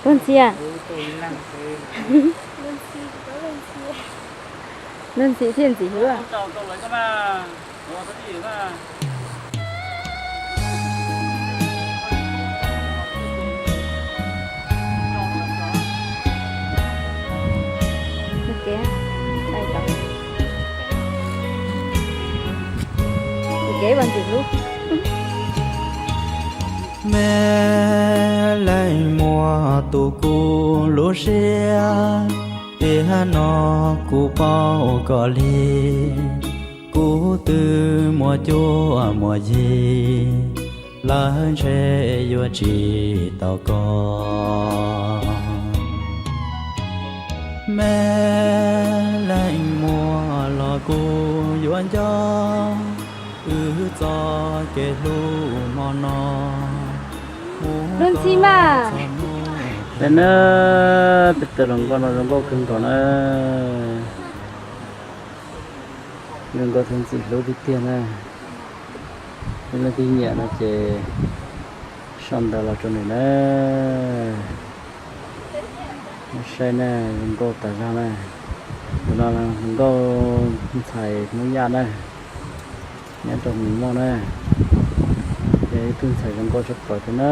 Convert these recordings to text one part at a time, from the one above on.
Luag ntxhi a? Luag ntxhi thiaj ntxim hlub. Kev vas ntxim hlub. Me leej muam tu kuv lub siab, tiam no kuv paub koj li. Kuv twb muaj cuab muaj yig, lawv ntshe yuav tsis tau koj. Me leej muam los kuv yuav nco wb txoj kev hlub hmo no. Luag ntxhi mas. Peb na, peb tus hluas nkauj no zoo nkauj kawg nkaus na. Zoo nkauj thiab ntxim hlub tiag tiag na. Leej twg nyiam no ces sau ntawv los rau nws na. Saib na, zoo nkauj tas zog na. Tus no nkauj ntxhais Hmoob Yaj na, nyob rau Hmoob Moj na. Yog ib tug ntxhais zoo nkauj tshaj plaws thiab na.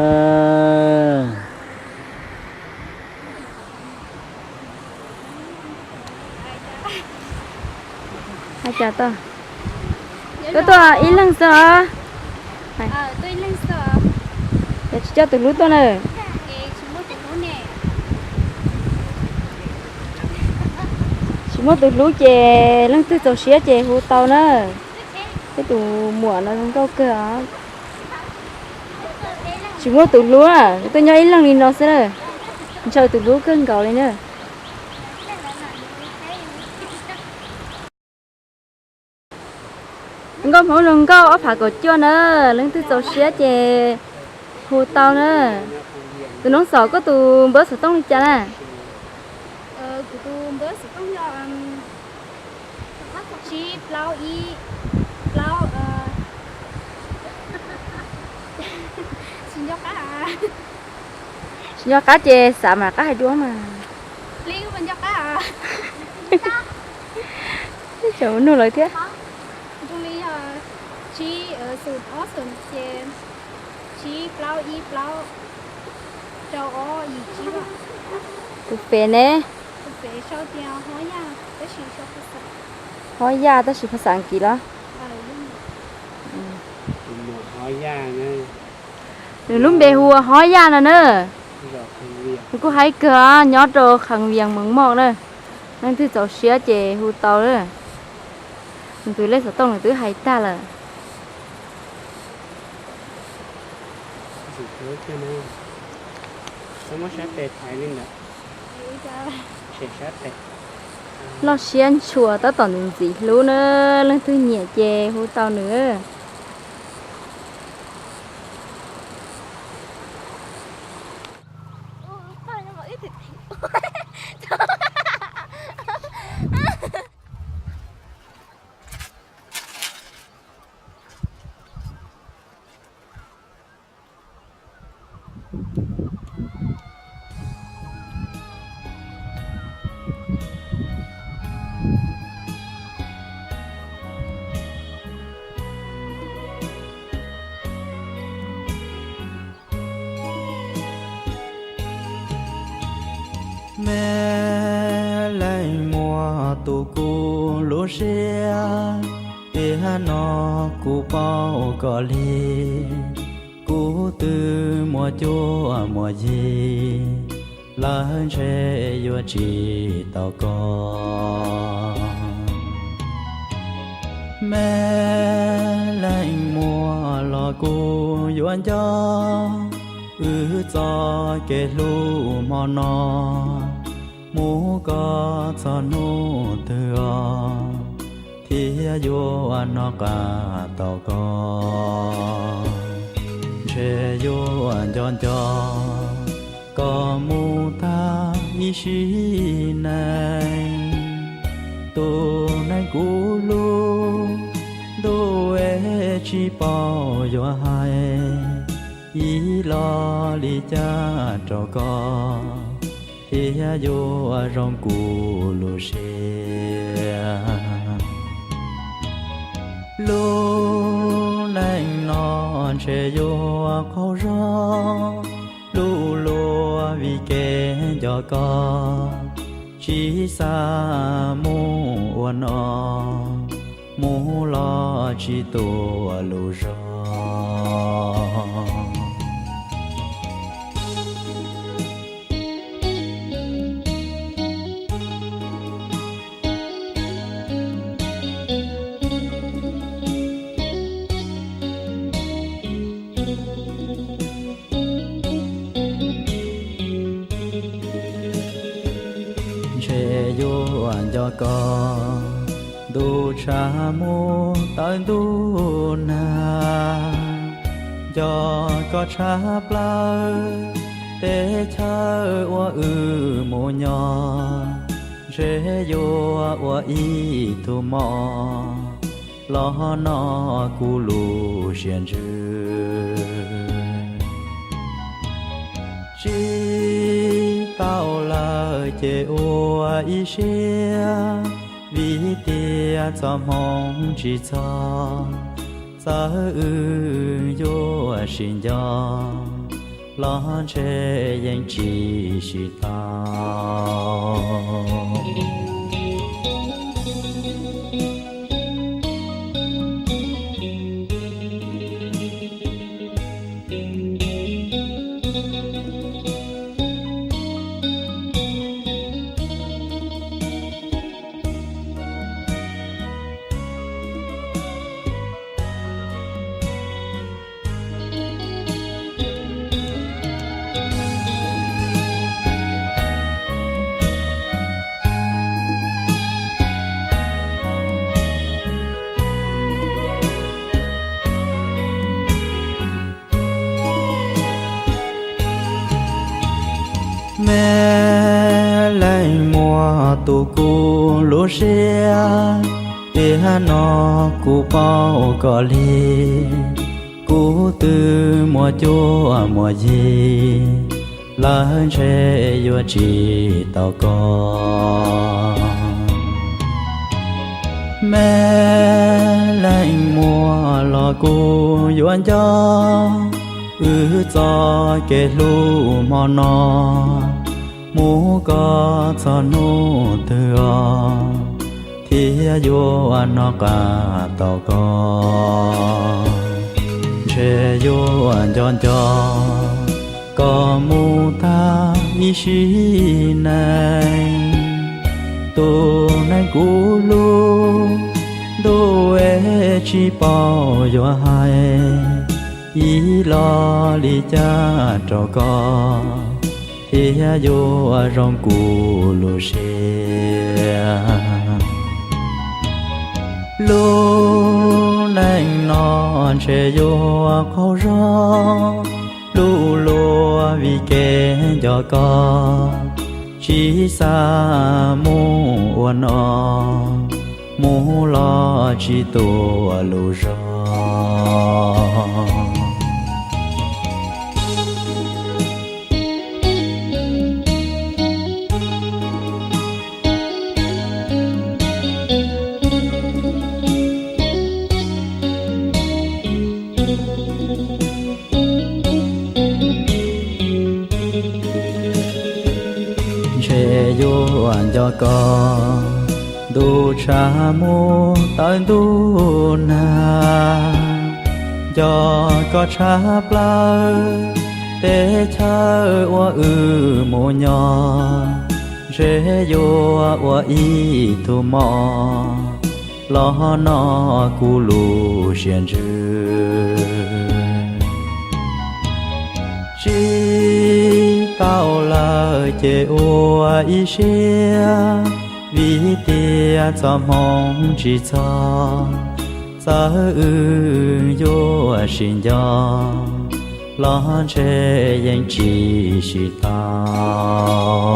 Hais cas tau? Koj tuaj ib leeg xwb os? Yog tsis coj tus hlub tuaj na? Tsis muaj tus hlub ces leej twg txaus siab ces hu tau na. Peb tus muam no zoo nkauj kawg os. Tsis muaj tus hlub, tuaj nyob ib leeg li no xwb na. Ntshaw tus hlub kawg nkaus li na. Nkauj Hmoob zoo nkauj ob phav kaum cuaj na, leej twg txaus siab ces hu tau na. Tus Noob Xom, koj tus npawb xov tooj li cas na? Kuv tus npawb xov tooj yog tsib plaub ib plaub. Tsis nco qab ces xav mas qab hais dua mas. Nug lawv thiab. Zoo li yog tsib, ob xum ces tsib plaub ib plaub rau ob yim tsib. Tus fev ne? Tus fev sau tias Hob Yaj, tab sis sau, Hob Yaj tab sis phas xas Askiv los? Nws lub npe hu ua Hob Yaj no na. Nws kuj haib kawg, nyob rau Kham Vias, Mees Moj na. Leej twg txaus siab ces hu tau na. Nws tus lej xov tooj nws twb hais tag lawm. Loj siab ntshua tab tom ntxim hlub na, leej twg nyiam ces hu tau nws. Me leej muam tu kuv lub siab, tiam no kuv paub koj li. Kuv twb muaj cuab muaj yig, lawv ntshe yuav tsis tau koj. Me leej muam los kuv yuav nco wb txoj kev hlub hmo no. Mus koj txog hnub twg os, thiaj yuav noj qab tau koj. Ntshe yuav nco nco koj mus tag ib sim neej. Tus neeg kuv hlub, ntuj es tsis paub yuav hais ib los li cas rau koj. thiab yuav zoo kuv lub siab. Lub neej no ntshe yuav qaug zog, lub luag vim kev nco koj, tsis xav mus ua noj, mus los tsis tuav lub zog. Ntshe yuav nco koj, ntuj tshav muaj tawm ntuj nag, nco koj tshaj plaws, teb chaws uas wb mus nyob, ntshe yuav ua ib tug mov los noj kuv lub siab ntsws. Tsis tau lawm ces ua ib siab, vim tias txoj hmoo tsis txog, txawm wb yuav sib nco los ntshe yeej tsis sib tau. Me leej muam tu kuv lub siab, tiam no kuv paub koj li, kuv twb muaj cuab muaj yig, lawv ntshe yuav tsis tau koj. Me leej muam los kuv yuav nco, wb txoj kev hlub hmo no, mus kom txog hnub twg os, thiaj yuav noj qab tau koj. Ntshe yuav nco nco koj mus tag ib sim neej, tus neeg kuv hlub, ntuj es tsis paub yuav hais ib los li cas rau koj, thiaj yuav zoo kuv lub siab. Lub neej no ntshe yuav qaug zog, lub luag vim kev nco koj, tsis xav mus ua noj, mus los tsis tuav lub zog. Ntshe yuav nco koj, ntuj tshav muaj tawm ntuj nag, nco koj tshaj plaws, teb chaws uas wb mus nyob, ntshe yuav ua ib tug mov los noj kuv lub siab ntsws. Tsis tau lawm ces ua ib siab, vim tias txoj hmoo tsis txog, txawm wb yuav sib nco los ntshe yeej tsis sib tau.